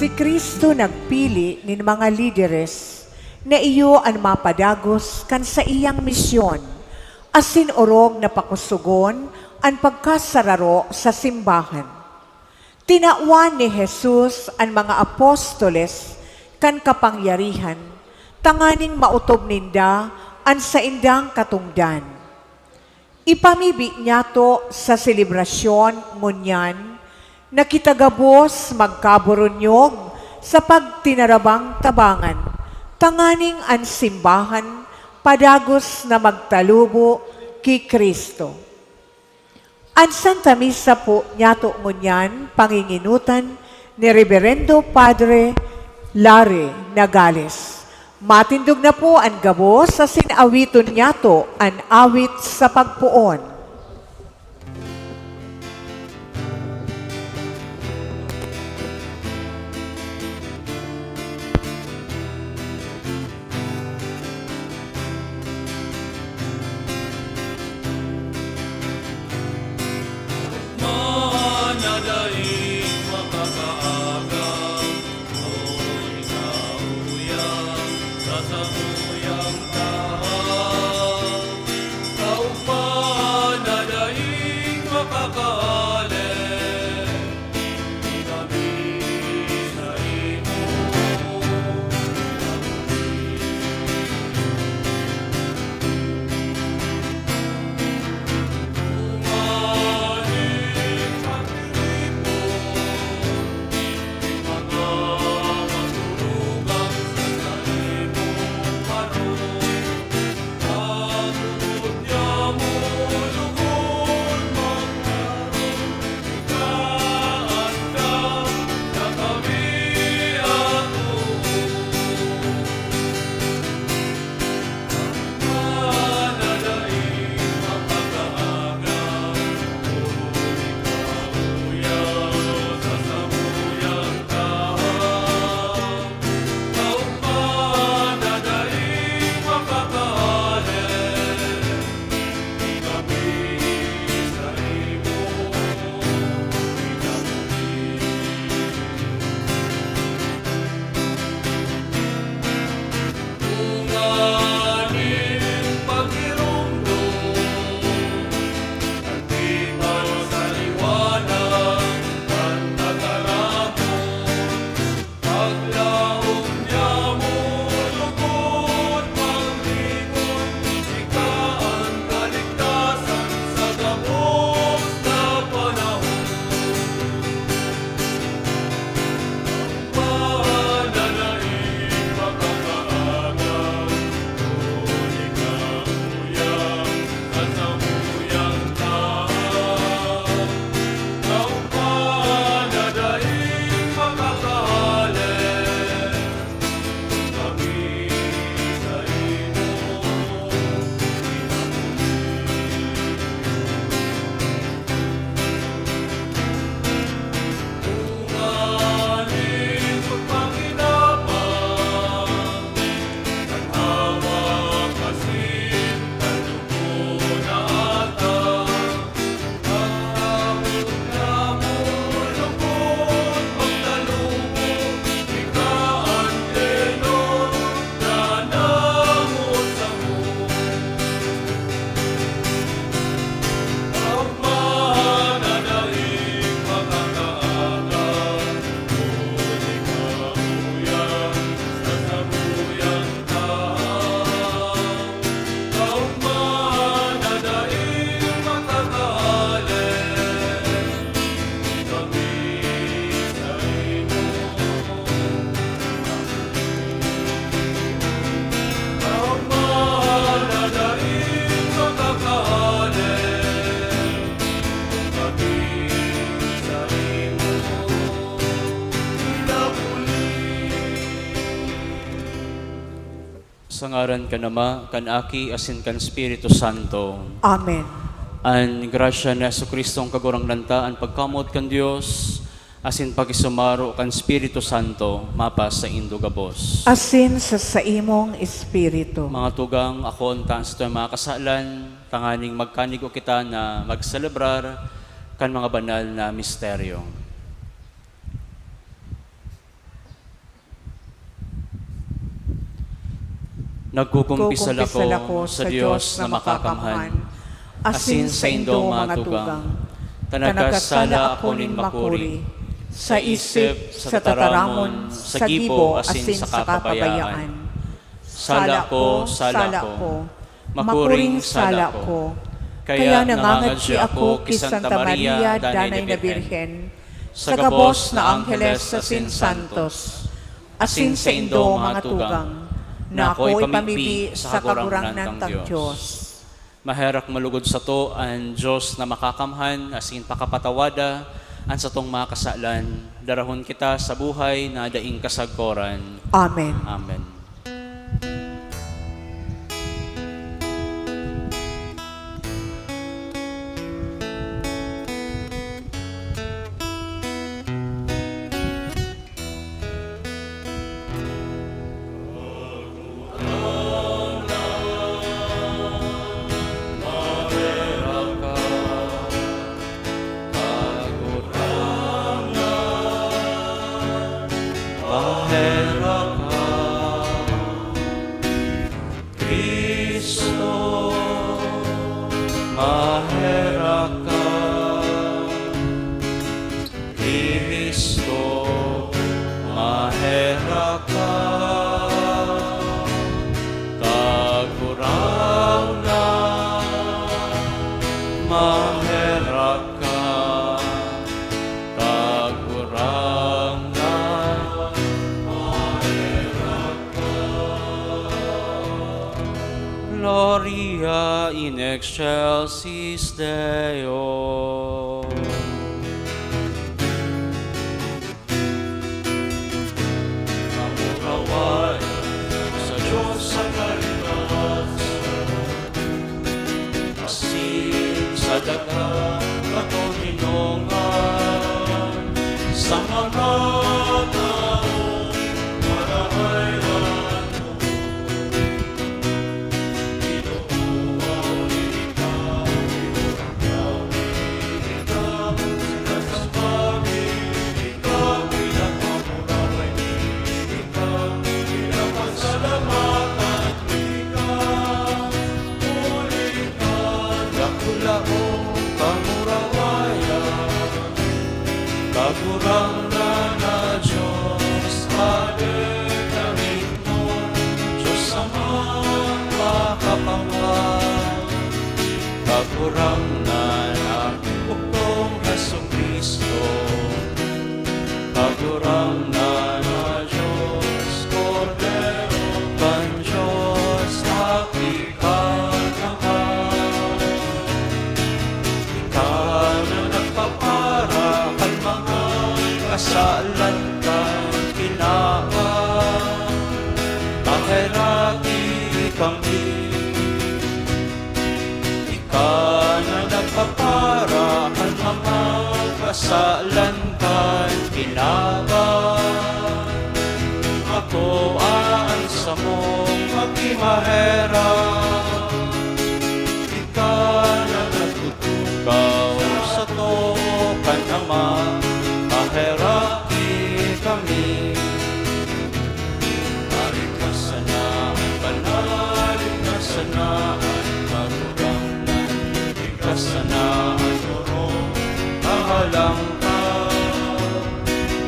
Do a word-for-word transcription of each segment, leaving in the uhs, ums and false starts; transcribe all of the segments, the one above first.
Si Cristo nagpili nin mga lideres na iyo an mapadagos kan saiyang misyon, asin orog na pakosogon an pagkasararo sa simbahan. Tinawan ni Jesus an mga apostoles kan kapangyarihan tanganing maotob ninda an saindang katongdan. Ipamibi niyato sa selebrasyon ngunyan na kita gabos magkaburunyog sa pagtinarabang-tabangan, tanganing an simbahan padagos na magtalubo ki Cristo. An Santa Misa po niyato ngunyan pangingenotan ni Reberendo Padre Larry Nagales. Matindog na po an gabos asin awiton niyato an awit sa pagpoon. Sa ngaran kan Ama, kan Aki, asin kan Espiritu Santo. Amen. An grasya ni Jesu-Cristong Kagurangnan ta, an pagkamoot kan Dios, asin pakisumaro kan Espiritu Santo, mapasaindo gabos. Asin sa saimong espiritu. Mga tugang, akoon ta an satuyang mga kasalan, tanganing magkanigo kita na magselebrar kan mga banal na misteryo. Nagkukumpisal ako sa Dios na makakamhan, asin saindo, mga tugang, ta nagkasala ako nin makuri, sa isip, sa tataramon, sa gibo, asin sa kapabayaan. Sala ko, sala ko, makuring sala ko. Kaya nangangadyi ako ki Santa Maria, Danay na Birhen, sa gabos na angheles asin santos, asin saindo, mga tugang, na ako ipamibi sa Kagurangnan tang Dios. Maherak malugod sato an Dios na makakamhan asin pakapatawada an satong mga kasalan. Darahon kita sa buhay na daing kasagkoran. Amen. Amen. Maherak ka, Cristo, maherak ka. Cristo, maherak ka, Kagurangnan, maherak ka, Kagurangnan, maherak ka. Gloria in excelsis Deo. Mamuraway sa Diyos sa kalikasan, asin sa dagang katoninongan, sa mga taong marahay-rahay. Dakula o kamurawayan, Kagurangnan na Diyos, Padre na Diyos Amang makapangyarihan, Kagurangnan na Bugtong Jesu-Cristo, Kagurangnan na Diyos, Kordero kan Diyos, Aki kan Ama. Ika na nagpapara kan mga kasalan kan kinaban, paheraki kami. Ika na nagpapara kan mga kasalan kan kinaban, akoa an samong magkimaherak. Ika na nagtutukaw sato kan Ama, paheraki kami. Ari ka sana an banal, ari ka sana an Kagurangnan, ari ka sana an orog, kahalang ka.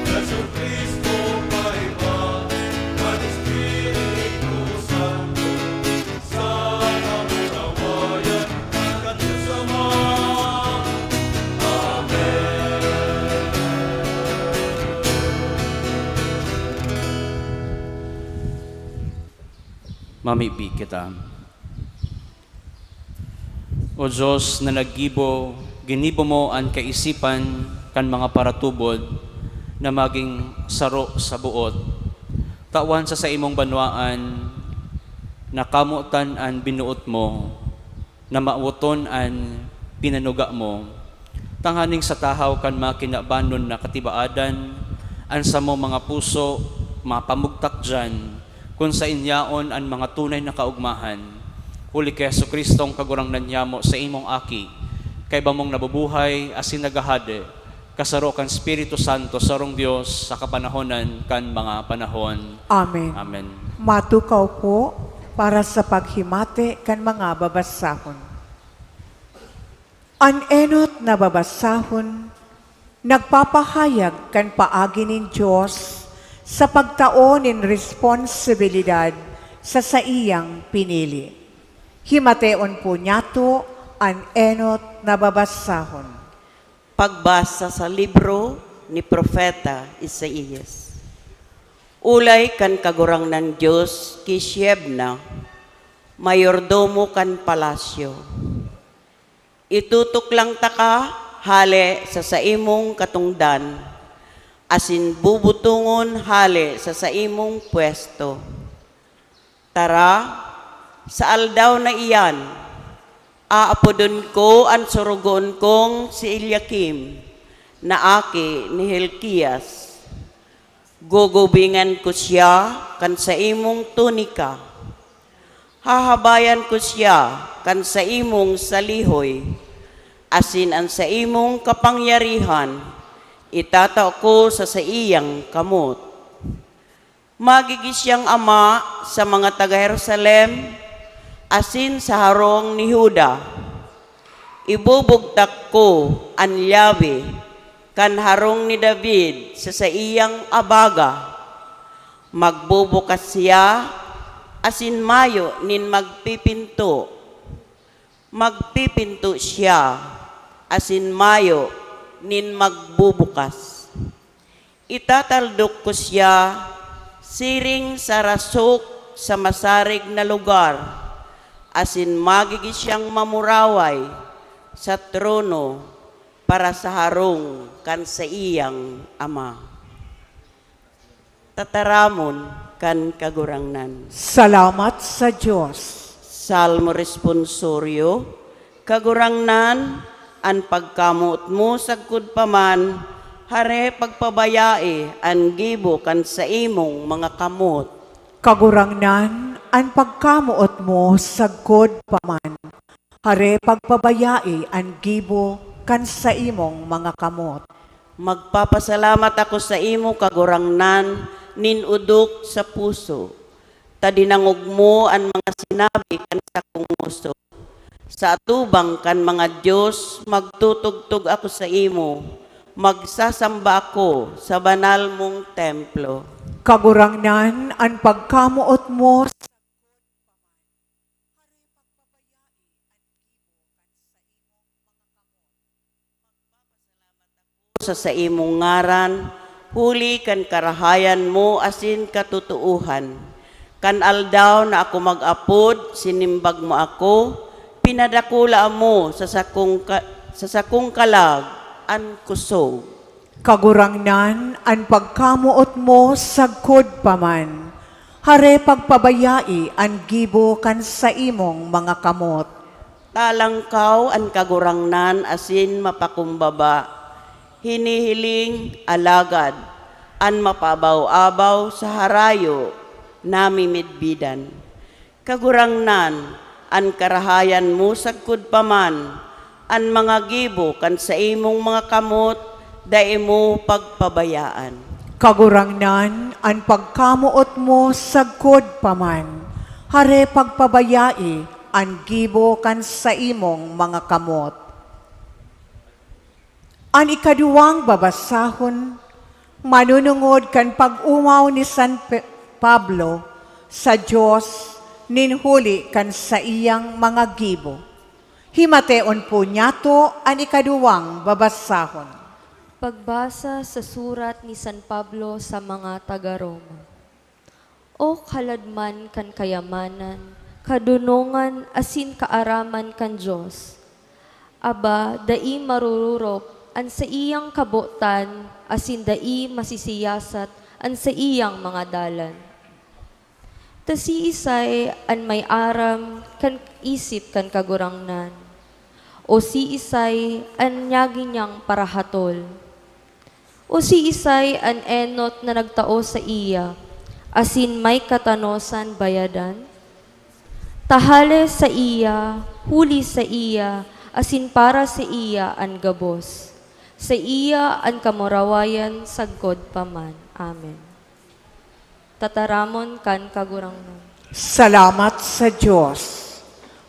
Jesu-Cristo kaiba kan Espiritu Santo, sa kamurawayan kan Dios Ama. Amen. Mamibi kita. O Dios na naggibo, ginibo mo an kaisipan kan mga paratubod na magin saro sa boot. Tawan sa saimong banwaan na kamotan an binoot mo, na mawoton an pinanuga mo, tanganing sa tahaw kan mga kinabanon na katibaadan, an samong mga puso mapamugtak diyan, kun saen yaon an mga tunay na kaogmahan. Huli ki Jesu-Cristong Kagurangnan nyamo, saimong Aki, kaiba mong nabubuhay asin naghahade, kasaro kan Espiritu Santo, sarong Dios, sa kapanahonan kan mga panahon. Amen. Amen. Matukaw po. Para sa paghimati kan mga babasahon. An enot na babasahon nagpapahayag kan paagi nin Dios sa pagtao nin responsibilidad sa saiyang pinili. Himateon po niyato an enot na babasahon. Pagbasa sa libro ni Propeta Isaias. Olay kan Kagurangnan Dios ki Shebna, mayordomo kan palasyo, "Itutuklang taka hale sa saimong katongdan, asin bubutongon hale sa saimong pwesto. Tara, sa aldaw na iyan, aapodon ko an sorogoon kong si Eliakim na aki ni Hilkias. Gugubingan ko siya kan saimong tunika. Hahabayan ko siya kan saimong salihoy, asin an saimong kapangyarihan itatao ko sa saiyang kamot. Magigi siyang ama sa mga taga Jerusalem asin sa harong ni Juda. Ibubugtak ko an yabi kan harong ni David sa saiyang abaga. Magbubukas siya asin mayo nin magpipinto. Magpipinto siya asin mayo nin magbubukas. Itataldok ko siya siring sa rasok sa masarig na lugar, asin magigi siyang mamuraway sa trono para sa harong kan saiyang ama." Tataramon kan Kagurangnan. Salamat sa Dios. Salmo Responsorio. Kagurangnan, an pagkamoot mo sagkod pa man, hare pagpabayai an gibo kan saimong mga kamot. Kagurangnan, an pagkamoot mo sagkod pa man, hare pagpabayai an gibo kan saimong mga kamot. Magpapasalamat ako saimo, Kagurangnan, nin odok sa puso, ta dinangog mo an mga sinabi kan sakong ngoso. Sa atubang kan mga dios magtutugtog ako saimo, magsasamba ako sa banal mong templo. Kagurangnan, an pagkamoot mo sa saimong ngaran, huli kan karahayan mo asin katotoohan. Kan aldaw na ako mag-apod, sinimbag mo ako, pinadakula mo sa sakong ka-, sa sakong kalag an kusog. Kagurangnan, an pagkamoot mo sagkod pa man, hare pagpabayai an gibo kan saimong mga kamot. Talangkaw an Kagurangnan asin mapakumbaba, hinihiling, alagad an mapaabaw-abaw sa harayo namimidbidan. Kagurangnan, an karahayan mo sagkod pa man, an mga gibo kan saimong mga kamot dai mo pagpabayaan. Kagurangnan, an pagkamoot mo sagkod pa man, hare pagpabayai an gibo kan saimong mga kamot. An ikaduwang babasahon, manunungod kan pag-omaw ni San Pe-, Pablo sa Dios nin huli kan saiyang mga gibo. Himateon po niyato an ikaduwang babasahon. Pagbasa sa surat ni San Pablo sa mga taga Roma. O kaladman kan kayamanan, kadonongan asin kaaraman kan Dios! Aba, dai marororop an saiyang kabotan asin dai masisiyasat an saiyang mga dalan. Ta siisay an may aram kan isip kan Kagurangnan? O siisay an nyagi niyang parahatol? O siisay an enot na nagtao saiya, asin may katanosan bayadan? Ta hale saiya, huli saiya, asin para saiya an gabos. Saiya an kamurawayan sagkod pa man. Amen. Tataramon kan Kagurangnan. Salamat sa Diyos.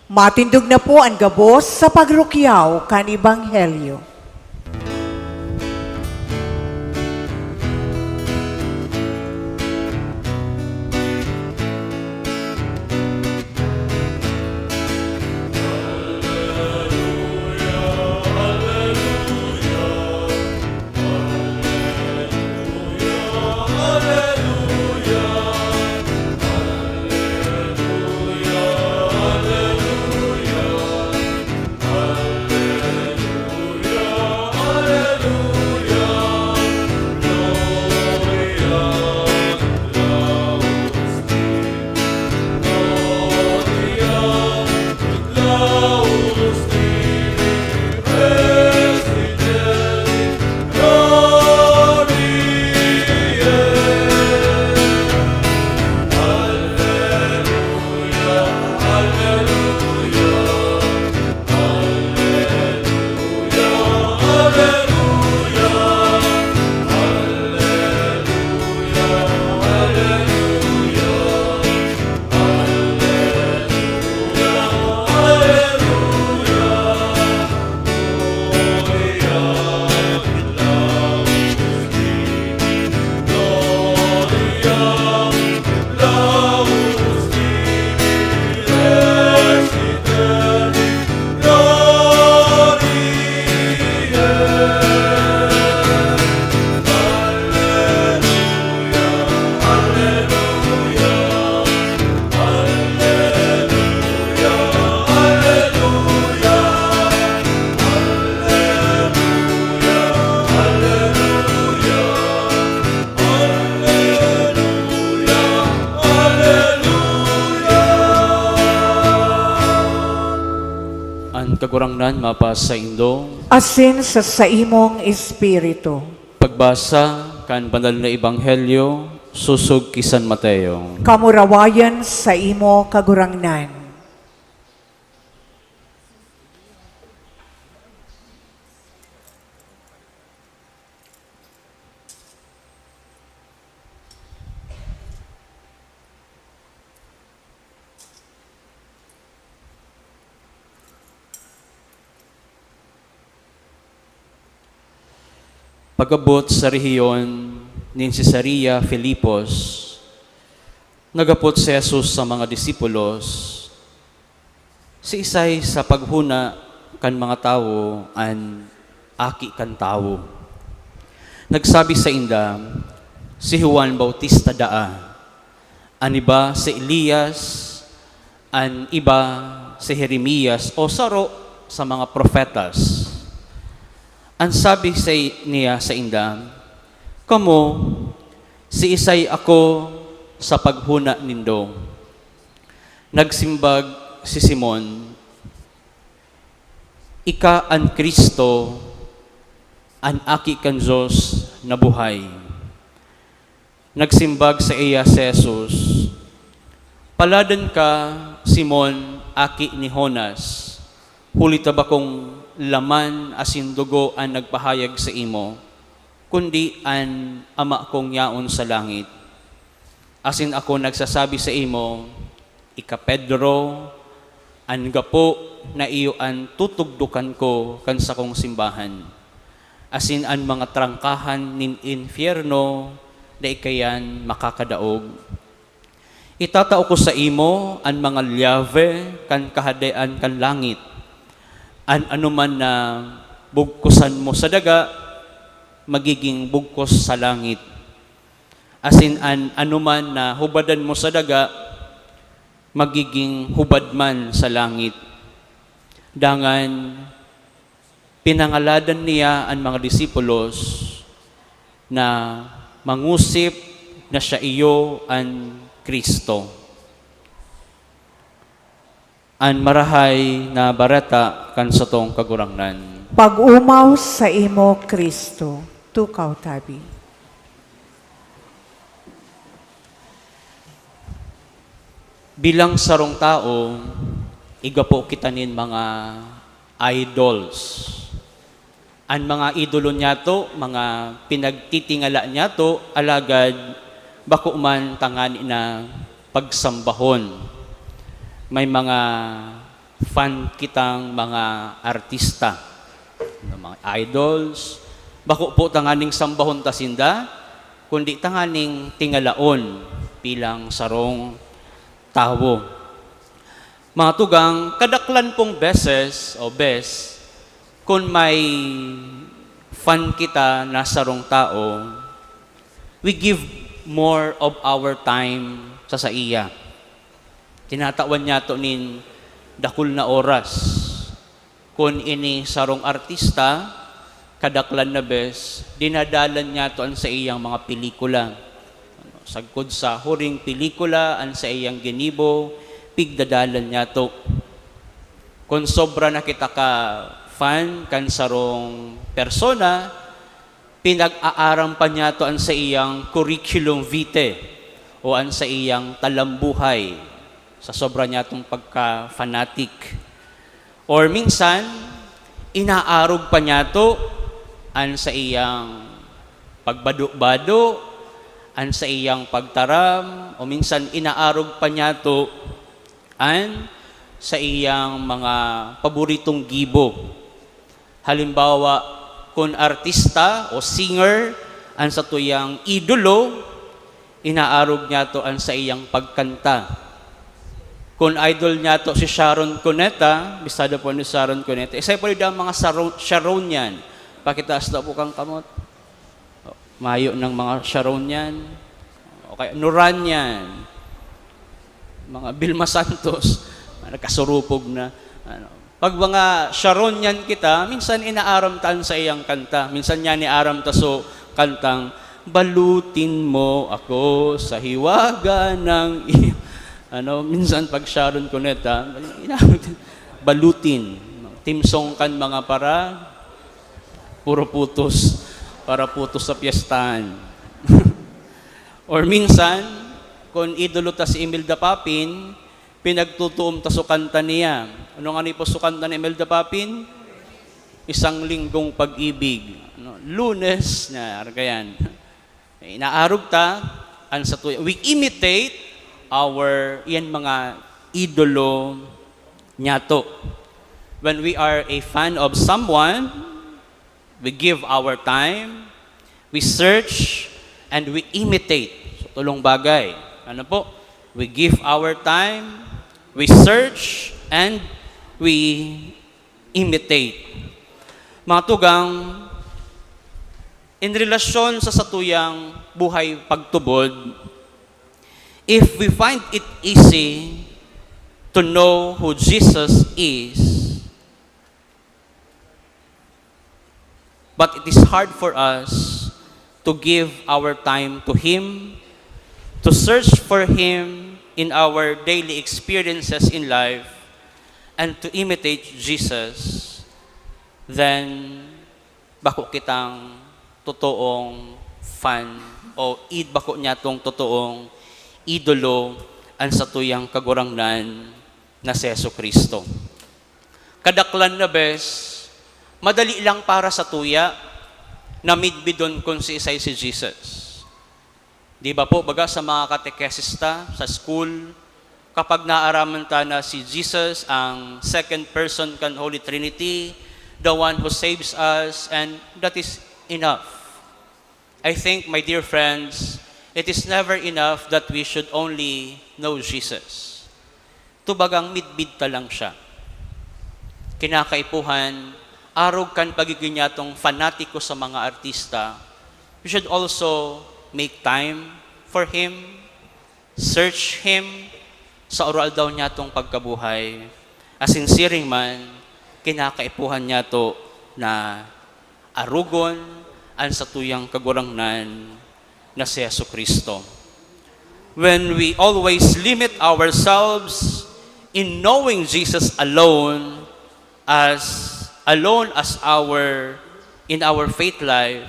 Matindog na po an gabos sa pagrukyaw kan Ebanghelyo. An Kagurangnan mapasaindo. Asin sa saimong espiritu. Pagbasa kan Banal na Ebanghelyo sosog ki San Mateo. Kamurawayan saimo, Kagurangnan. Pag-abot sa rehiyon nin Cesarea Filipos, naghapot si Jesus sa mga disipulos, "Siisay sa paghona kan mga tawo an Aki kan Tawo?" Nagsabi sainda, "Si Juan Bautista daa, an iba si Elias, an iba si Jeremias o saro sa mga propetas." An sabi sa, niya sainda, "Kamo, siisay ako sa paghona nindo?" Nagsimbag si Simon, "Ika an Cristo, an Aki kan Dios na buhay." Nagsimbag saiya si Jesus, "Paladan ka, Simon, aki ni Jonas, huli ta bakong laman asin dugo an nagpahayag saimo, kundi an Ama kong yaon sa langit. Asin ako nagsasabi saimo, ika Pedro, an gapo na iyo an tutugdokan ko kan sakong simbahan, asin an mga trangkahan nin impyerno dai kaiyan makakadaog. Itatao ko saimo an mga lyave kan Kahadean kan langit. An anoman na bugkosan mo sa daga, magiging bugkos sa langit. Asin an anoman na hubadan mo sa daga, magiging hubad man sa langit." Dangan pinangaladan niya an mga disipulos na mangosip na siya iyo an Cristo. An Marahay na Bareta kan satong Kagurangnan. Pag-omaw saimo, Cristo. Tukaw tabi. Bilang sarong tawo, igapo kita nin mga idols. An mga idolo niyato, mga pinagtitingala niyato, alagad bako man tangani na pagsambahon. May mga fan kitang mga artista, mga idols. Bako po tanganing sambahon ta sinda, kundi tanganing tingalaon bilang sarong tawo. Mga tugang, kadaklan pong beses o bes, kun may fan kita na sarong tao, we give more of our time sa saiya. Tinatawan niyato nin dakul na oras. Kun ini sarong artista, kadaklan na bes, dinadalan niyato an saiyang mga pelikula. Sagkod sa huring pelikula, an saiyang ginibo, pigdadalan niyato. Kun sobra na kita ka fan kan sarong persona, pinag-aaram pa niyato an saiyang curriculum vitae o an saiyang talambuhay sa sobra niyatong pagka-fanatic. Or minsan, inaarog pa niyato an saiyang pagbado-bado, an saiyang pagtaram, o minsan inaarog pa niyato an saiyang mga paboritong gibo. Halimbawa, kun artista o singer an satuyang idolo, inaarog niyato an saiyang pagkanta. Kun idol niyato si Sharon Cuneta, bisado po ni Sharon Cuneta, isa po ang mga Saro-, Sharonian. Pakitaas daw po kang kamot. Mayo ng mga Sharonian, o kaya Noranian, mga Vilma Santos, mga nagkasurupog na. Ano. Pag mga Sharonian kita, minsan inaaram ta an saiyang kanta. Minsan niya niaram ta so kantang, "Balutin mo ako sa hiwaga ng iyong," ano, minsan pag Sharon Cuneta, inaaram ta, "Balutin." Theme song kan mga para, puro putos. Para putos sa piyestahan. Or minsan, kun idolo ta si Imelda Papin, pinagtutuom ta so kanta niya. Ano ngani po so kanta ni Imelda Papin? Isang Linggong Pag-ibig. Ano, Lunes, na, argayan. Inaarog ta, an satuya, we imitate our, yan mga idolo niyato. When we are a fan of someone, we give our time, we search, and we imitate. So, tulong bagay. Ano po? We give our time, we search, and we imitate. Mga tugang, in relasyon sa satuyang buhay pagtubod, if we find it easy to know who Jesus is, but it is hard for us to give our time to Him, to search for Him in our daily experiences in life, and to imitate Jesus, then bako kitang totoong fan o id-, bako niyatong totoong idolo an satuyang Kagurangnan na si Jesu-Cristo. Kadaklan na bes, madali lang para satuya na midbidon kun siisay si Jesus. Di ba po, baga sa mga katekesista sa school, kapag naaraman ta na si Jesus ang second person kan Holy Trinity, the one who saves us, and that is enough. I think, my dear friends, it is never enough that we should only know Jesus. Tubagang midbid ta lang siya. Kinakaipuhan, arog kan pagigin niyatong fanatiko sa mga artista, we should also make time for Him, search Him sa aroaldaw niyatong pagkabuhay. Asin siring man, kinakaipuhan niyato na arogon an satuyang Kagurangnan na si Jesu-Cristo. When we always limit ourselves in knowing Jesus alone as, alone as our, in our faith life,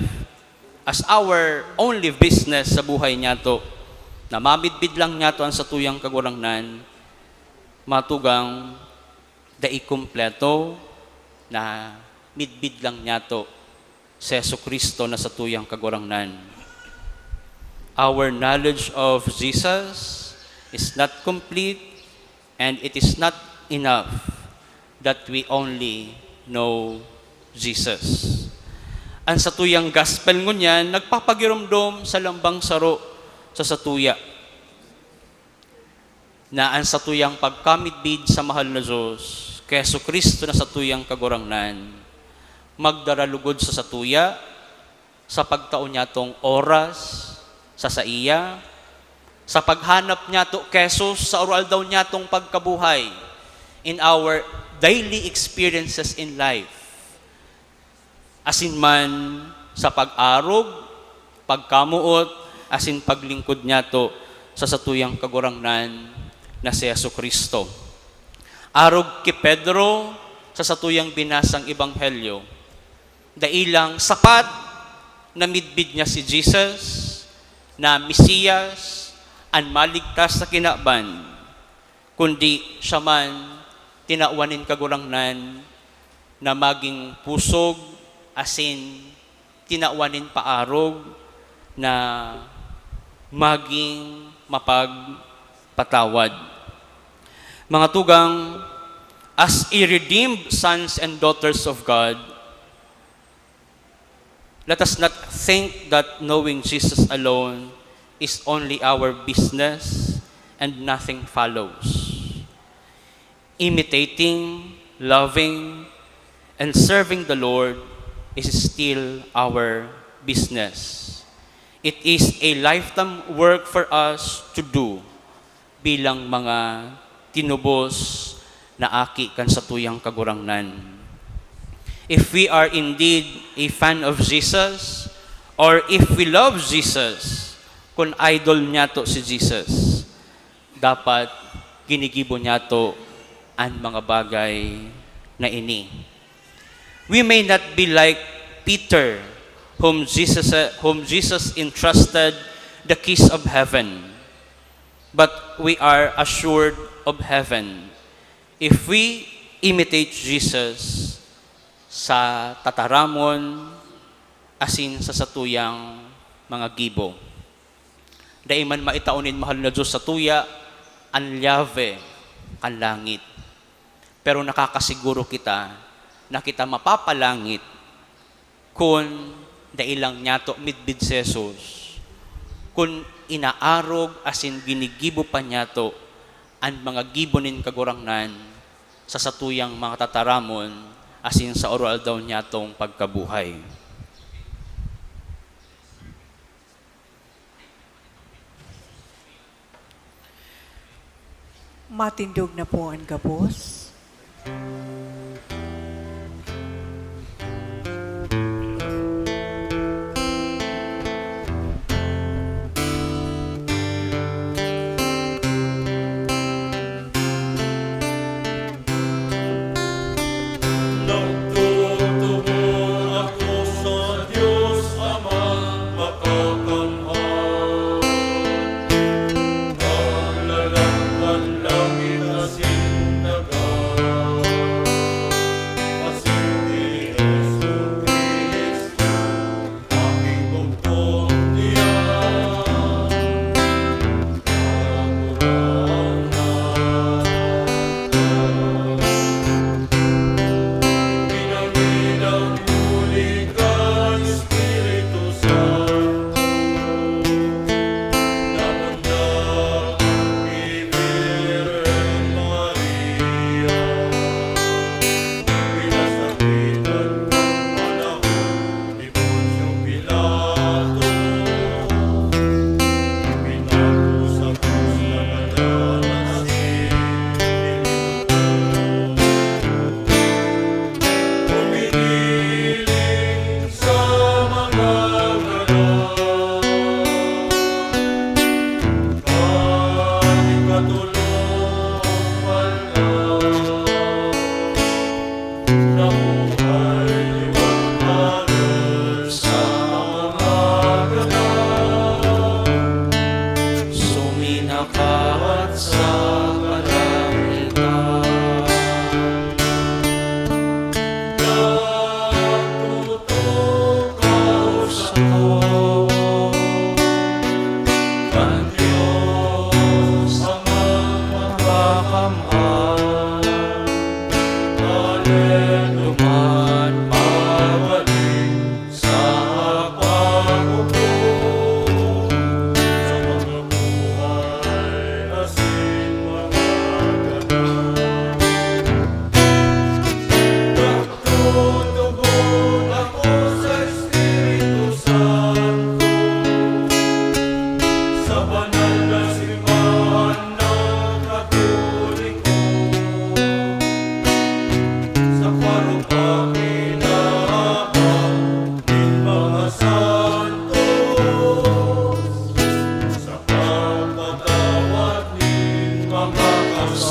as our only business sa buhay niyato, na mamidbid lang niyato an satuyang Kagurangnan, matugang dai kumpleto na midbid lang niyato si Jesu-Cristo na satuyang Kagurangnan. Our knowledge of Jesus is not complete, and it is not enough that we only know Jesus. An satuyang gospel ngunyan nagpapagiromdom sa lambang saro sa satuya, na an satuyang pagkamidbid sa mahal na Diyos, kay Jesu-Cristo na satuyang Kagurangnan, magdara lugod sa satuya, sa pagtao niyatong oras sa saiya, sa paghanap niyato ki Jesus sa aroaldaw niyatong pagkabuhay, in our daily experiences in life, asin man sa pag-arog, pagkamoot, asin paglingkod niyato sa satuyang Kagurangnan na si Jesu-Cristo. Arog ki Pedro sa satuyang binasang ebanghelyo, dai lang sapat na midbid niya si Jesus na Mesiyas, an maligtas sa kinaban, kundi siya man tinawan nin Kagurangnan na magin pusog asin tinawan nin paarog na magin mapagpatawad. Mga tugang, as a redeemed sons and daughters of God, let us not think that knowing Jesus alone is only our business and nothing follows. Imitating, loving, and serving the Lord is still our business. It is a lifetime work for us to do bilang mga tinubos na aki kan satuyang Kagurangnan. If we are indeed a fan of Jesus, or if we love Jesus, kun idol niyato si Jesus, dapat ginigibo niyato an mga bagay na ini. We may not be like Peter, whom Jesus, whom Jesus entrusted the keys of heaven, but we are assured of heaven if we imitate Jesus sa tataramon asin sa satuyang mga gibo. Dai man maitao nin mahal na Diyos satuya an Yahweh kan langit. Pero nakakasiguro kita na kita mapapalangit kun dai lang niyato midbid si Jesus, kun inaarog asin ginigibo pa niyato an mga gibo nin Kagurangnan sa satuyang mga tataramon asin sa aroaldaw niyatong pagkabuhay. Matindog na po an gabos. Nagtutubod ako sa Diyos Amang Makakamhan. Naglalang kan langit asin daga,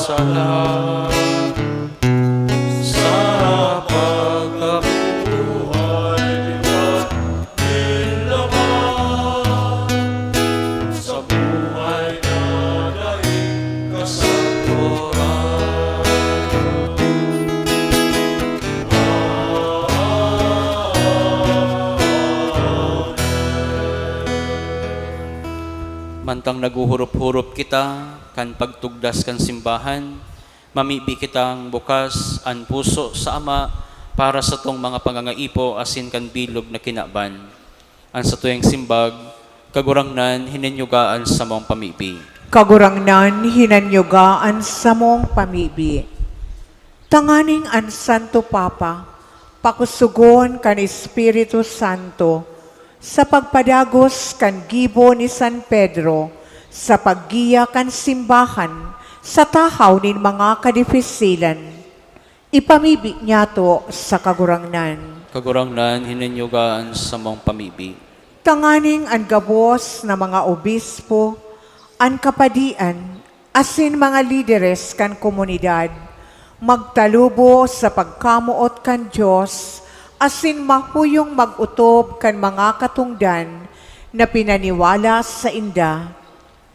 Sala sa pagkabuhay, liwat nin laman sa buhay na daing kasatoran. Mantang naghuhurop-hurop kita kan pagtugdas kan simbahan, mamibi kitang bukas an puso sa Ama para satong mga pangangaipo asin kan bilog na kinaban. An satuyang simbag, Kagurangnan, hinanyuga an samong pamibi. Kagurangnan, hinanyuga an samong pamibi. Tanganing an Santo Papa pakusugon kan Espiritu Santo sa pagpadagos kan gibo ni San Pedro sa paggiya kan simbahan sa tahaw nin mga kadifisilan. Ipamibi niyato sa Kagurangnan. Kagurangnan, hinanyuga an samong pamibi. Tanganing an gabos na mga obispo, an kapadian, asin mga lideres kan komunidad magtalubo sa pagkamoot kan Dios asin mahuyong mag-otob kan mga katongdan na pinaniwala sainda.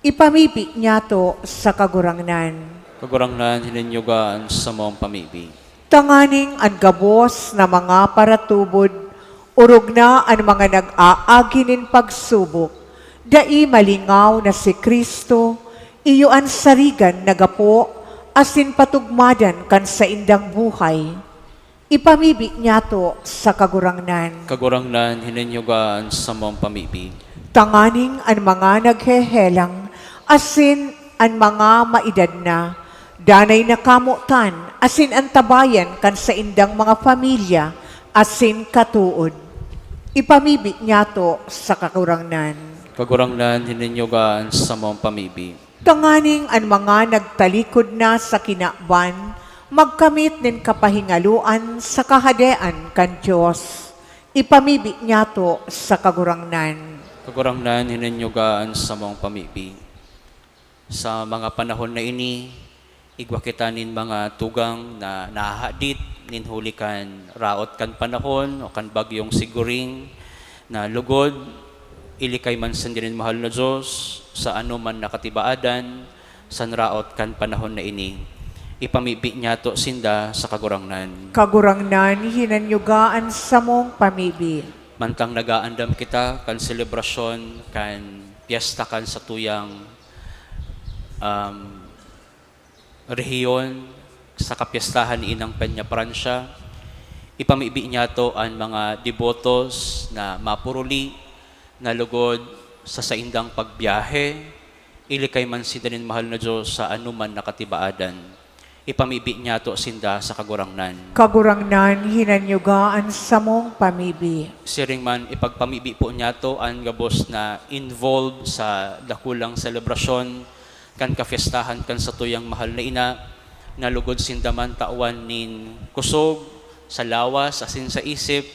Ipamibi niyato sa Kagurangnan. Kagurangnan, hinanyuga an samong pamibi. Tanganing an gabos na mga paratubod, orog na an mga nag-aagi nin pagsubok, dai malingaw na si Cristo, iyo an sarigan na gapo asin patugmadan kan saindang buhay. Ipamibi niyato sa Kagurangnan. Kagurangnan, hinanyuga an samong pamibi. Tanganing an mga naghehelang asin an mga maedad na, danay na kamotan asin antabayan kan saindang mga pamilya asin katood. Ipamibi niyato sa Kagurangnan. Kagurangnan, hinanyuga an samong pamibi. Tanganing an mga nagtalikod na sa kinaban magkamit nin kapahingaloan sa Kahadean kan Dios. Ipamibi niyato sa Kagurangnan. Kagurangnan, hinanyuga an samong pamibi. Sa mga panahon na ini, igwa kita nin mga tugang na nahahadit nin huli kan raot kan panahon o kan bagyong Siguring, na lugod, ilikay man sinda nin mahal na Dios sa anoman na katibaadan san raot kan panahon na ini. Ipamibi niyato sinda sa Kagurangnan. Kagurangnan, hinanyuga an samong pamibi. Mantang nag-aandam kita kan selebrasyon kan pyesta kan satuyang, um, rehiyon sa kapyestahan ni Inang Peña Francia, ipamibi niyato an mga debotos na mapuruli na lugod sa saindang pagbiyahe, ilikay man sinda nin mahal na Dios sa anoman na katibaadan. Ipamibi niyato sinda sa Kagurangnan. Kagurangnan, hinanyuga an samong pamibi. Siring man, ipagpamibi po niyato an gabos na involved sa dakulang selebrasyon kan kapyestahan kan satuyang mahal na ina, na lugod sinda man tawan nin kusog sa lawas asin sa isip,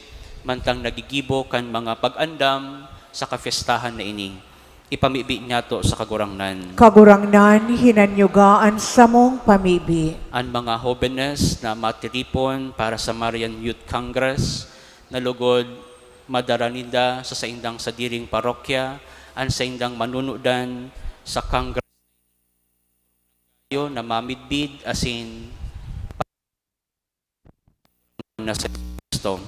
mantang nagigibo kan mga pag-andam sa kapyestahan na ini. Ipamibi niyato sa Kagurangnan. Kagurangnan, hinanyuga an samong pamibi. An mga hobenes na matiripon para sa Marian Youth Congress, na lugod madara ninda sa saindang sadiring parokya an saindang manunudan sa Congress na mamidbid asin na si Cristo.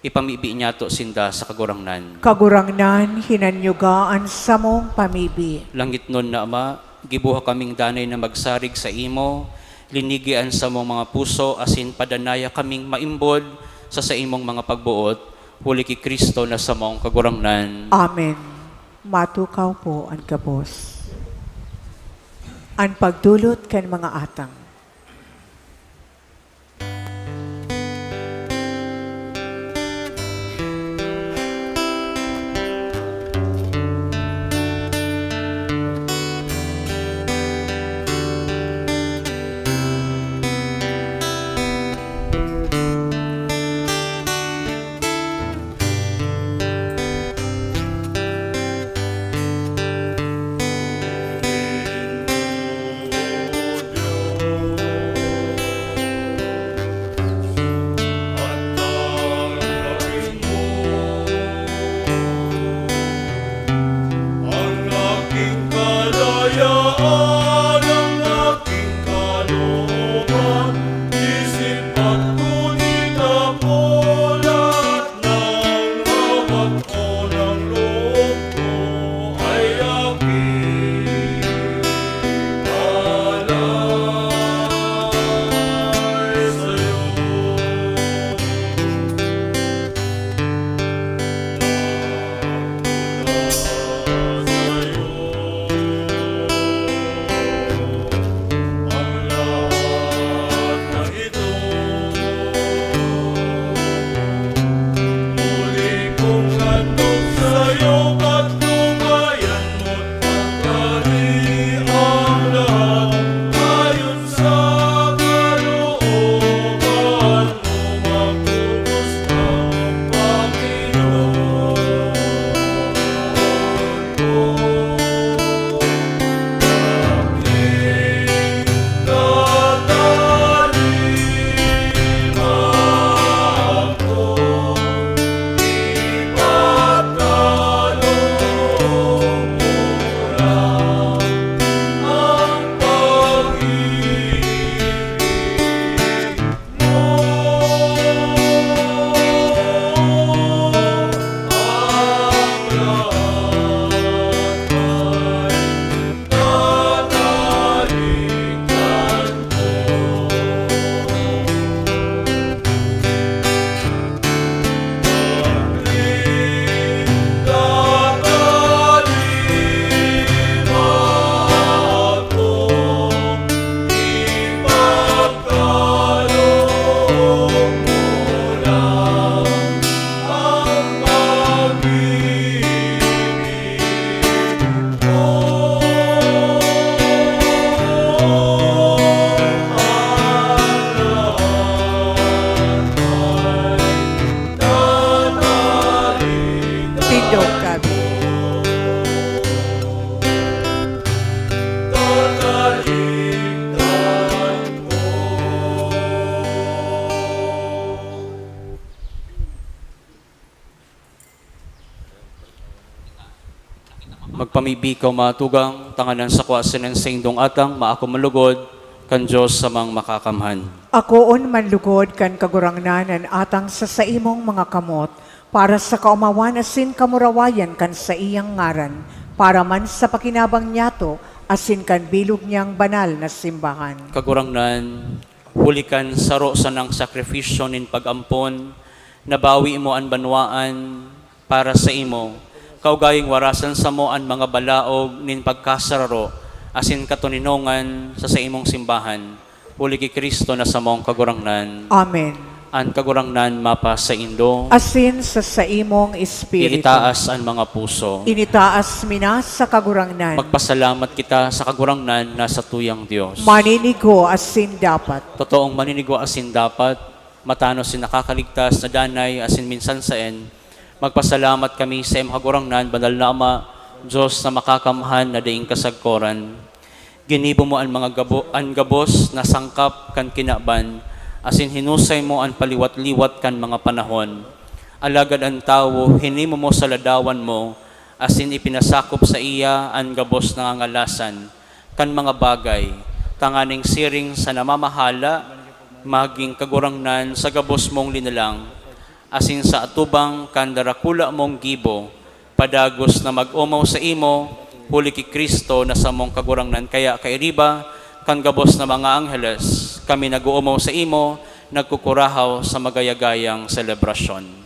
Ipamibi niyato sinda sa Kagurangnan. Kagurangnan, hinanyuga an samong pamibi. Langitnon na Ama, gibuha kaming danay na magsarig saimo, linigi an samong mga puso asin padanaya kaming maimbod sa saimong mga pagboot, huli ki Cristo na samong Kagurangnan. Amen. Matukaw po an gabos. An pagdulot kan mga atang. Kami bikaw matugang, tanganan sa kuwasan ng saindong atang, maako malugod, kan Diyos samang makakamhan. Akoon manlugod kan Kagurangnan an atang sa saimong mga kamot, para sa kaomawan asin kamurawayan kan saiyang ngaran, para man sa pakinabang niyato asin kan bilog niyang banal na simbahan. Kagurangnan, huli kan saro sanang sakrifisyo nin pag-ampon, nabawi mo an banwaan para saimo. Kaugayong warasan samo an mga balaog nin pagkasararo asin katoninongan sa saimong simbahan. Huli ki Cristo na samong Kagurangnan. Amen. An Kagurangnan mapasaindo. Asin sa saimong espiritu. Iitaas an mga puso. Initaas mi na sa Kagurangnan. Magpasalamat kita sa Kagurangnan na satuyang Dios. Maninigo asin dapat. Totoong maninigo asin dapat, matanos asin nakakaligtas na danay asin minsan saen, magpasalamat kami sa imong Kagurangnan, Banal na Ama, Dios na makakamhan na daing kasagkoran. Ginibo mo an mga gabo-, an gabos na sangkap kan kinaban, asin hinusay mo an paliwat-liwat kan mga panahon. Alagad an tawo, hinimo mo sa ladawan mo, asin ipinasakop saiya an gabos na ngangalasan kan mga bagay, tanganing siring sa namamahala, magin kagurangnan sa gabos mong linalang, asin sa atubang kan darakula mong gibo, padagos na mag-omaw saimo, huli ki Cristo na samong Kagurangnan. Kaya kairiba kan gabos na mga angheles, kami nag-oomaw saimo, nagkukurahaw sa magayagayang selebrasyon.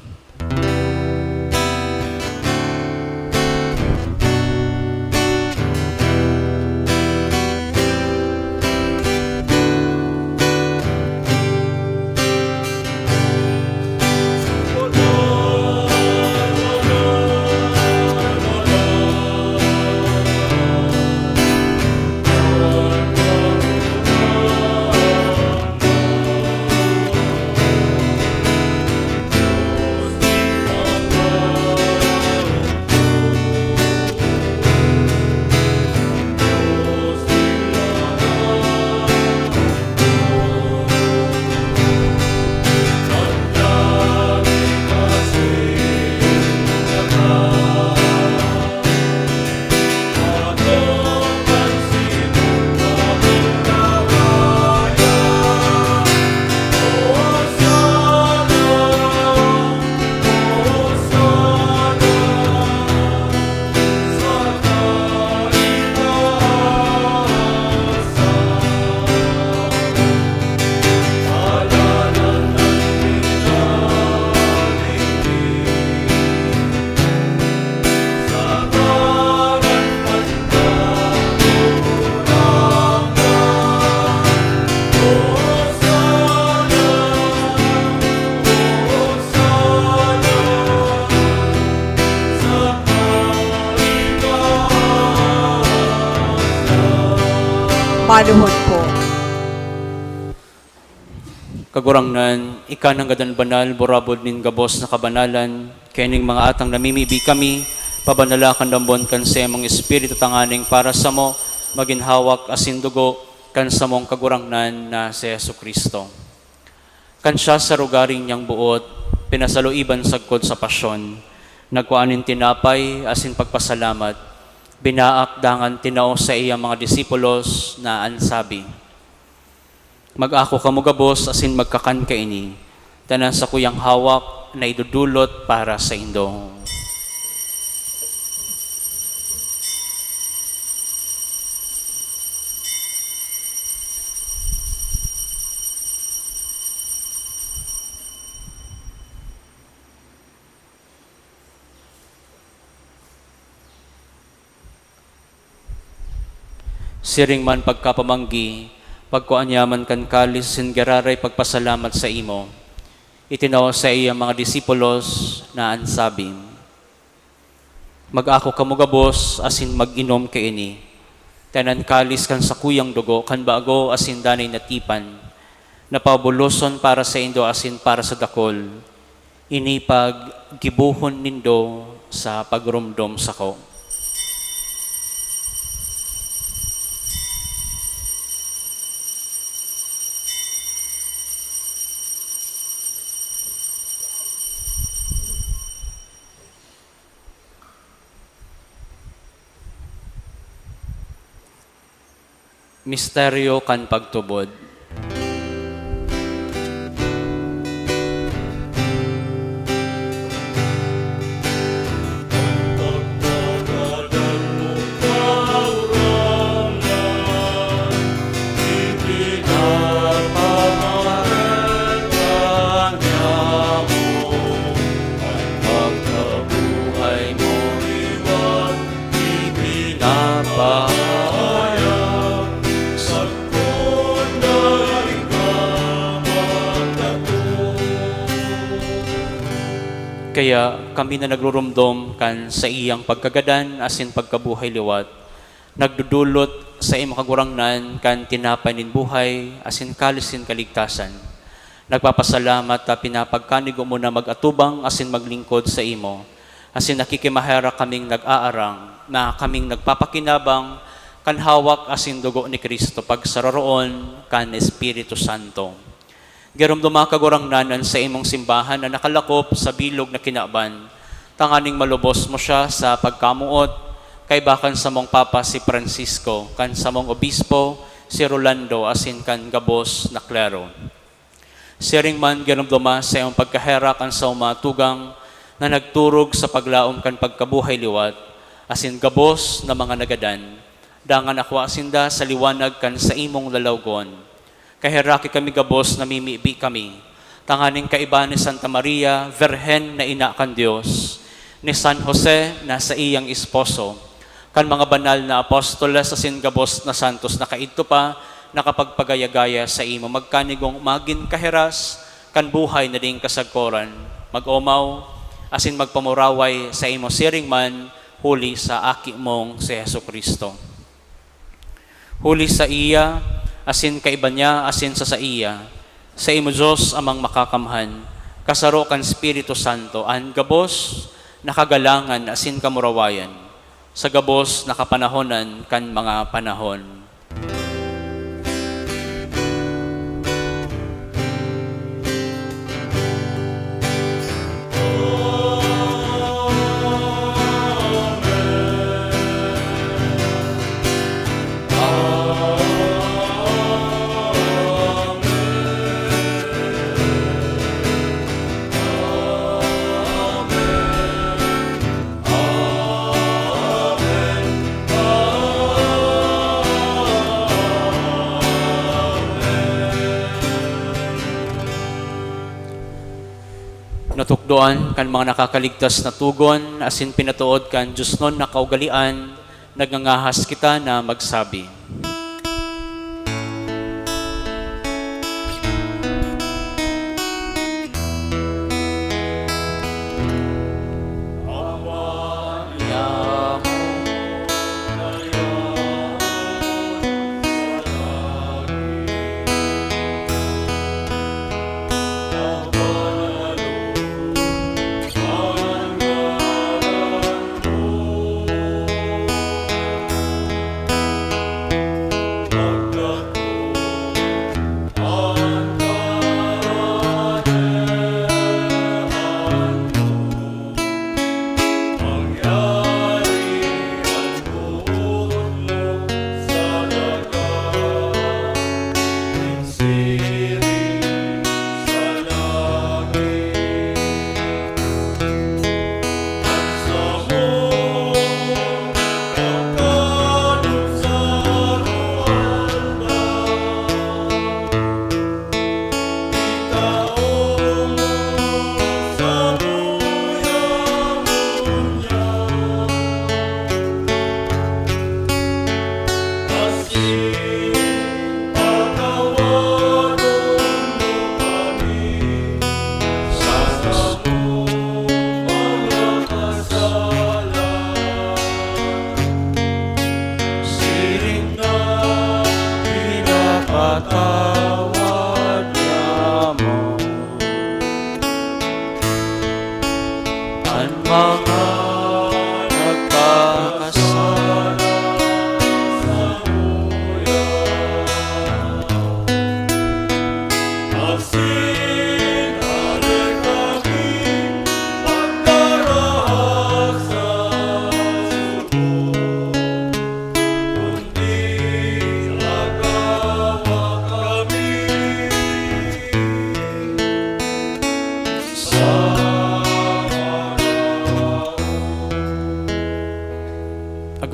Maluhod po. Kagurangnan, ika nanggad an banal, burabod nin gabos na kabanalan. Kaya ning mga atang namimibi kami, pabanala kan dambon kan saimong Espiritu, tanganing para samo magin hawak asin dugo kan samong Kagurangnan na si Jesu-Cristo. Kan siya sa rogaring niyang boot, pinasaluiban sagkod sa pasyon, nagkua nin tinapay asin pagpasalamat, binaak dangan tinao saiyang mga disipulos na an sabi, "Mag-ako kamo gabos asin magkakan kaini, ta an sakuyang hawak na idodolot para saindo." Siring man pagkapamanggi, pagkua niya man kan kalis asin giraray pagpasalamat saimo, itinao saiyang mga disipulos na an sabi, "Mag-ako kamo gabos asin mag-inom kaini, ta an kalis kan sakuyang dugo kan bago asin danay na tipan, na pabuloson para saindo asin para sa dakul. Ini paggibohon nindo sa pagromdom sako." Misteryo kan pagtubod. Kaya kami na nagruromdom kan saiyang pagkagadan asin pagkabuhay liwat, nagdodolot sa imo, Kagurangnan, kan tinapay nin buhay asin kalis nin kaligtasan. Nagpapasalamat ta pinapagkanigo mo na mag-atubang asin maglingkod saimo, asin nakikimaherak kaming nag-aarang na kaming nagpapakinabang kan hawak asin dugo ni Cristo pagsaroroon kan Espiritu Santo. Giromdoma, Kagurangnan, an saimong simbahan na nakalakop sa bilog na kinaban, tanganing malubos mo siya sa pagkamoot, kaiba kan samong Papa si Francisco, kan samong Obispo si Rolando, asin kan gabos na klero. Siring man, giromdoma sa iyong pagkaherak an saong mga tugang na nagturog sa paglaom kan pagkabuhay liwat, asin gabos na mga nagadan, dangan akwa sinda sa liwanag kan saimong lalawgon. Kaheraki kami gabos, namimibi kami, tanganing kaiba ni Santa Maria, Birhen na ina kan Dios, ni San Jose na saiyang esposo, kan mga banal na apostoles asin gabos na santos na kaidto pa nakapagpagaya-gaya saimo, magkanigong magin kahiras kan buhay na daing kasagkoran, mag-omaw asin magpamuraway saimo siring man huli sa Aki mong si Jesu-Cristo. Huli saiya, asin kaiba niya, asin sa saiya, saimo, Dios Amang Makakamhan, kasaro kan Espiritu Santo, an gabos na kagalangan asin kamurawayan, sa gabos na kapanahonan kan mga panahon. Natukdoan kan mga nakakaligtas na togon asin pinatood kan diosnon na kaugalean, nagngangahas kita na magsabi.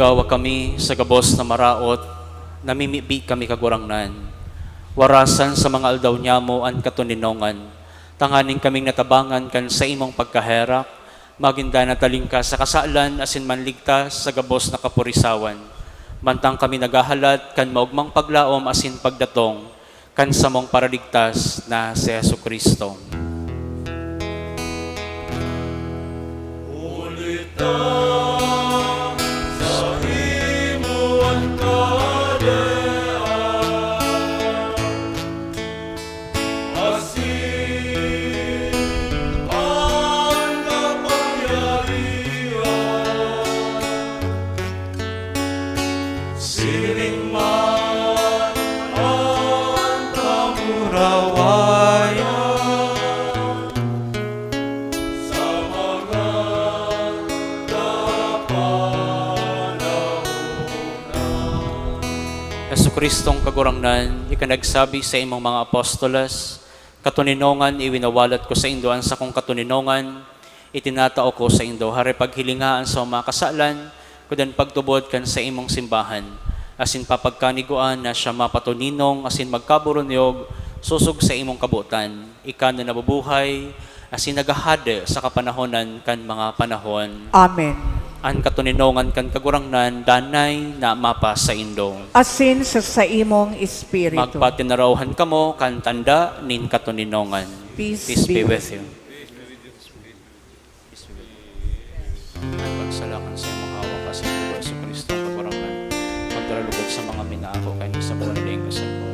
Gawa kami sa gabos na maraot, namimibi kami, Kagurangnan. Warasan sa mga aldaw nyamo an katoninongan, tanganing kaming natabangan kan saimong pagkaherak, magin danat talingkas sa kasalan asin manligtas sa gabos na kapurisawan. Mantang kami naghahalat kan maogmang paglaom asin pagdatong kan samong Paraligtas na si Jesu-Cristo. Huli ta sa imo an kahadean, asin an kapangyarihan. Siring man an kamurawayan sa mga kapanahonan. Jesu-Cristong Kagurangnan, ika nagsabi sa imong mga apostoles, "Katoninongan, iwinawalat ko saindo an sakong katoninongan, itinatao ko saindo." Hare paghilinga an sa mga kasalan, kudan pagtubod kan saimong simbahan, asin papagkaniguan na siya mapatoninong asin magkaburunyog sosog sa imong kabotan. Ika na nabubuhay, asin naghahade sa kapanahonan kan mga panahon. Amen. An katoninongan kan Kagurangnan danay na mapasaindo. Asin sa saimong espiritu. Magpatinaraohan kamo kan tanda nin katoninongan. Peace Peace be be with you. An pagsalakan sa imong hawak asin dugo, Jesu-Cristo, Kagurangnan, magdaralugod sa mga minaako kaini sa buhay na ing kasagbotan.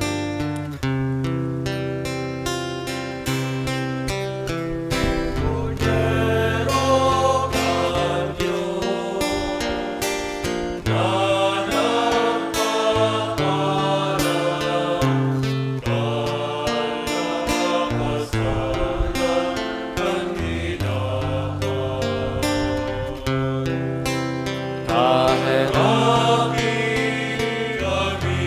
Kordero kan Dios, na nagpaparan kan mga kasalan kan minaako. Kaheraki kami.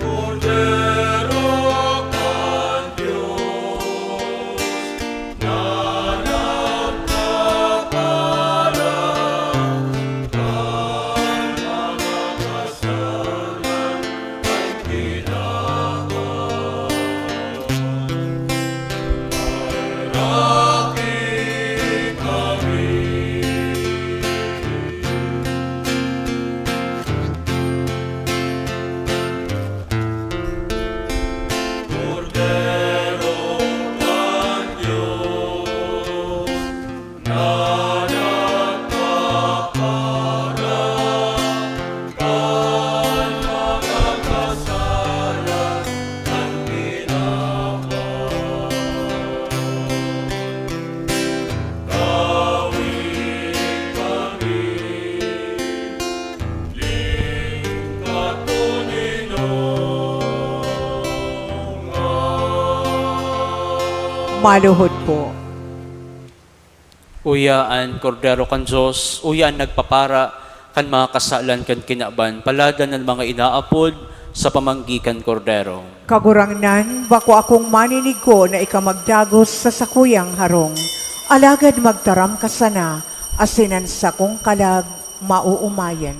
Kordero kan Dios, na nagpaparan kan mga kasalan kan minaako. Kaheraki kami. Kordero kan Dios, na nagpaparan kan mga kasalan kan minaako. Tawi kami nin katoninongan. Maluhod po. Uya an Kordero kan Dios, uya an nagpapara kan mga kasalan kan kinaban. Paladan an mga inaapod sa pamanggi kan Kordero. Kagurangnan, bako akong maninigko na ika magdagos sa sakuyang harong, alagad magtaram ka sana, asin an sakong kalag maoomayan.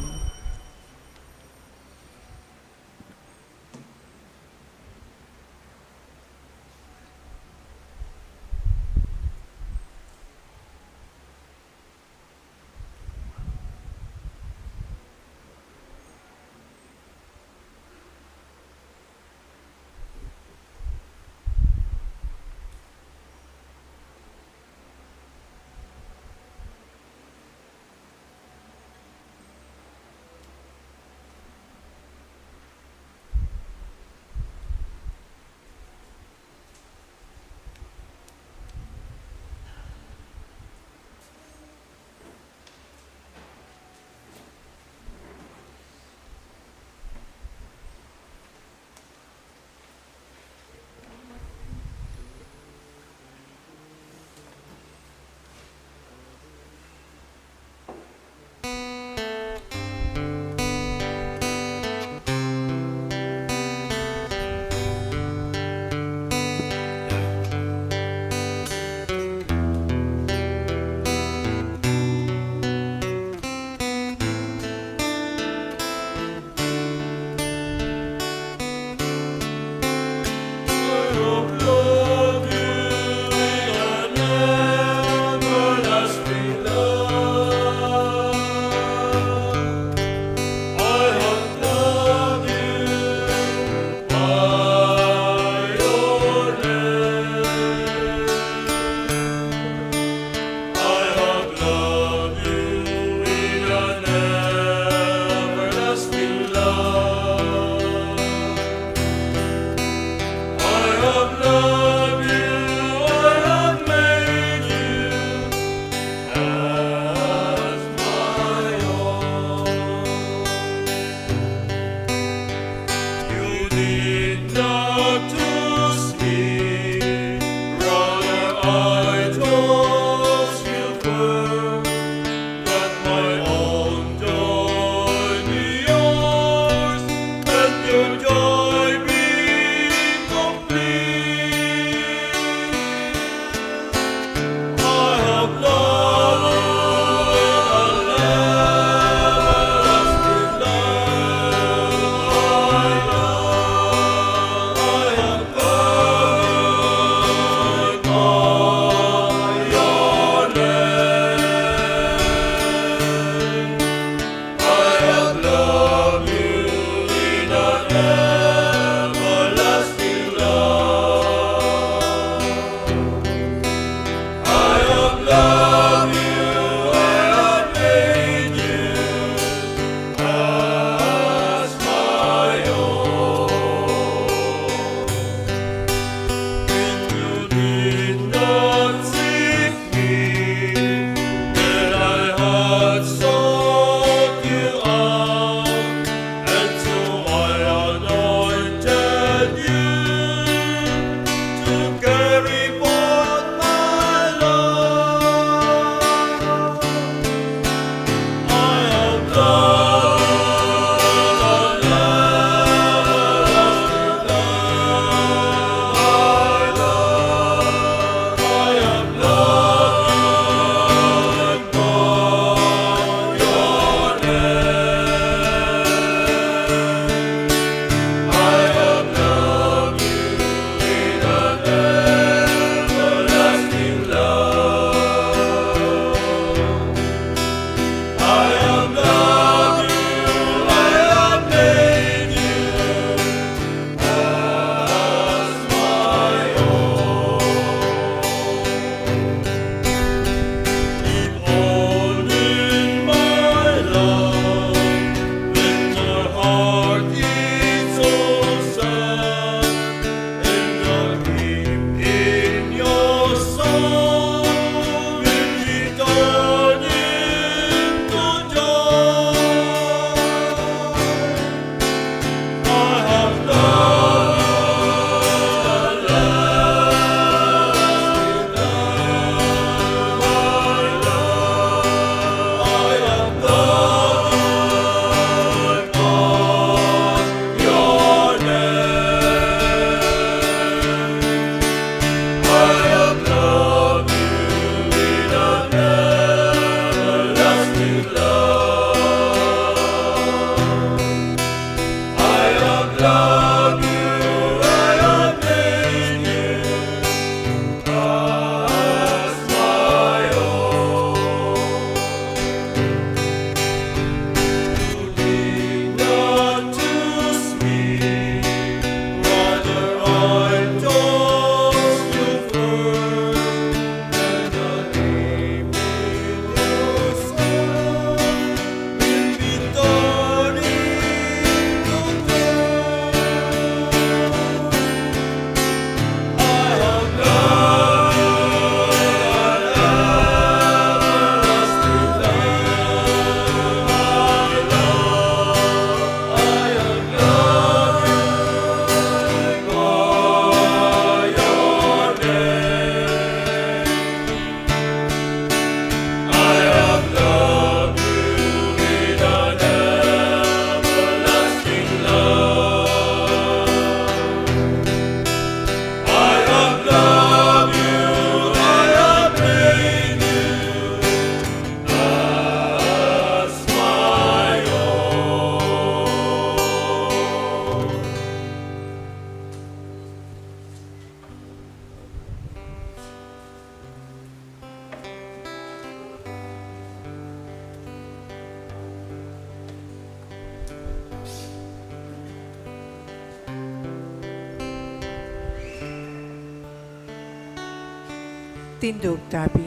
Tindog tabi.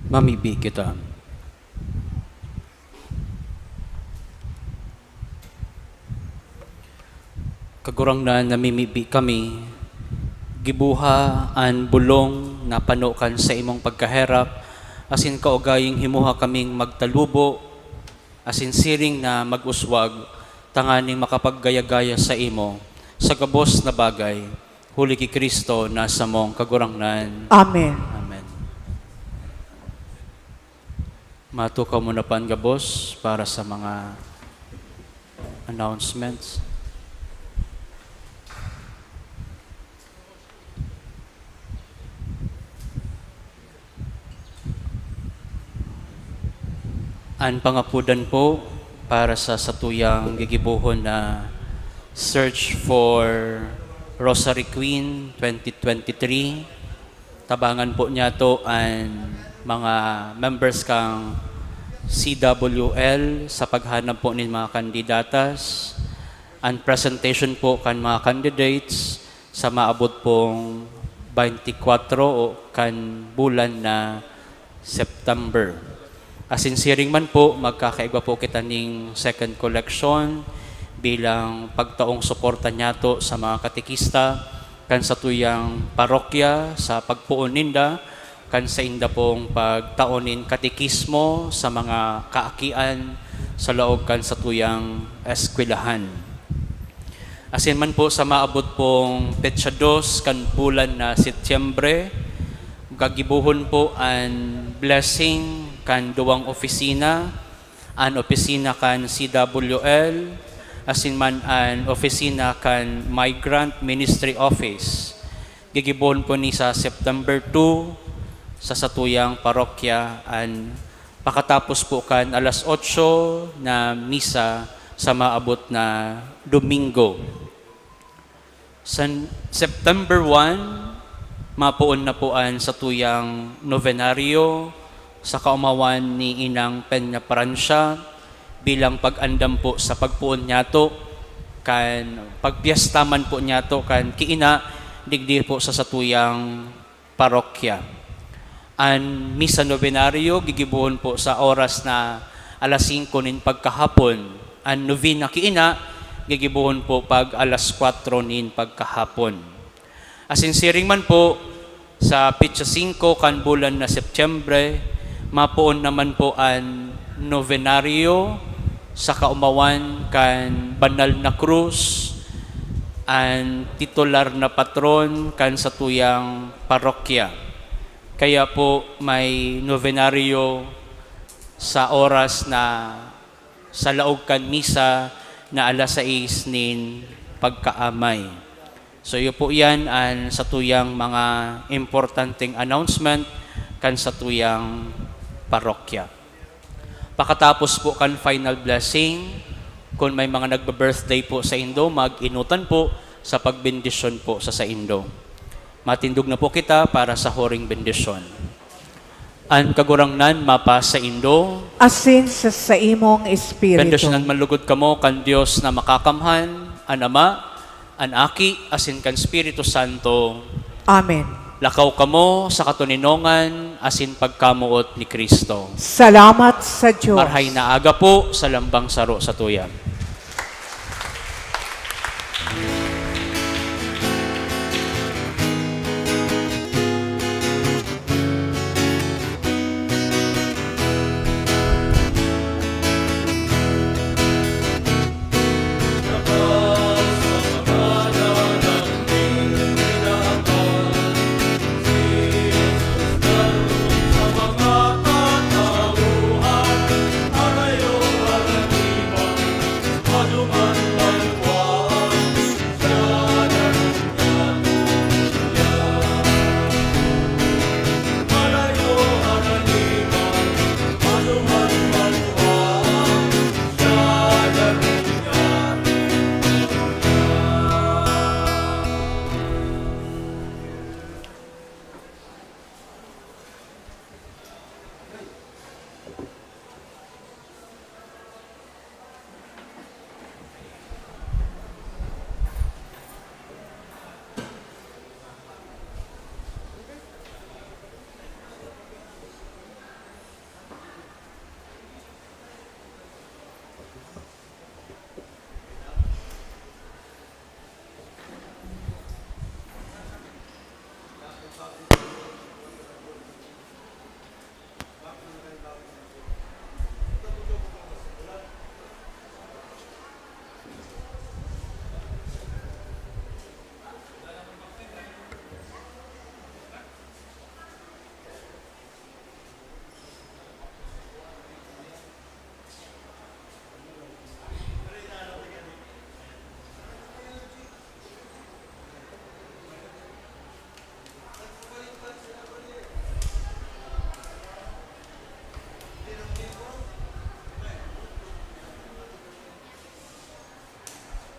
Mamibi kita. Kagurangnan, namimibi kami, giboha an bolong na pano kan saimong pagkaherak, asin kaugayong himoha kaming magtalubo asin siring na mag-uswag, tanganing makapaggaya-gaya saimo sa gabos na bagay, huli ki Cristo na samong Kagurangnan. Amen. Amen. Matukaw muna po an gabos para sa mga announcements. An pangapodan po para sa satuyang gigibohon na Search for Rosary Queen twenty twenty-three. Tabangan po niyato an mga members kan C W L sa paghanap po nin mga kandidatas. An presentation po kan mga candidates sa maabot pong twenty-four o kan bulan na September. Asin siring man po, magkakaigwa po kita ning second collection bilang pagtaong suporta niyato sa mga katekista kan satuyang parokya sa pagpoon ninda kan sainda pong pagtao nin katekismo sa mga kaakian sa laog kan satuyang eskwelahan. Asin man po sa maabot pong petsa dos kan bulan na Setyembre, gagibohon po an blessing kan duwang opisina, an opisina kan C W L, asin man an opisina kan Migrant Ministry Office. Gigibohon po ni sa September two sa satuyang parokya an pakatapos po kan alas otso na misa sa maabot na Domingo. Sa September one, mapoon na po an satuyang novenario sa kaomawan ni Inang Peña Francia bilang pag-andam po sa pagpoon niyato kan pagpiesta man po niyato kan kiina digdi po sa satuyang parokya. An misa novenario gigibohon po sa oras na alas singko nin pagkahapon. An novena kiina gigibohon po pag alas kwatro nin pagkahapon. Asin siring man po, sa petsa singko kan bulan na Setyembre, mapoon naman po an novenario sa kaomawan kan Banal na Krus, an titular na patron kan satuyang parokya. Kaya po may novenario sa oras na sa laog kan misa na alas sais nin pagkaamay. So, iyo po yan an satuyang mga importanteng announcement kan satuyang parokya. Pakatapos po kan final blessing, kun may mga nagbe-birthday po saindo, mag-enotan po sa pagbendisyon po sa saindo. Matindog na po kita para sa huring bendisyon. An Kagurangnan mapasaindo. Asin sa saimong espiritu. Bendisyonan man lugod kamo kan Dios na Makakamhan, an Ama, an Aki, asin kan Espiritu Santo. Amen. Lakaw kamo sa katoninongan asin pagkamoot ni Cristo. Salamat sa Dios. Marhay na aga po sa lambang saro satuya.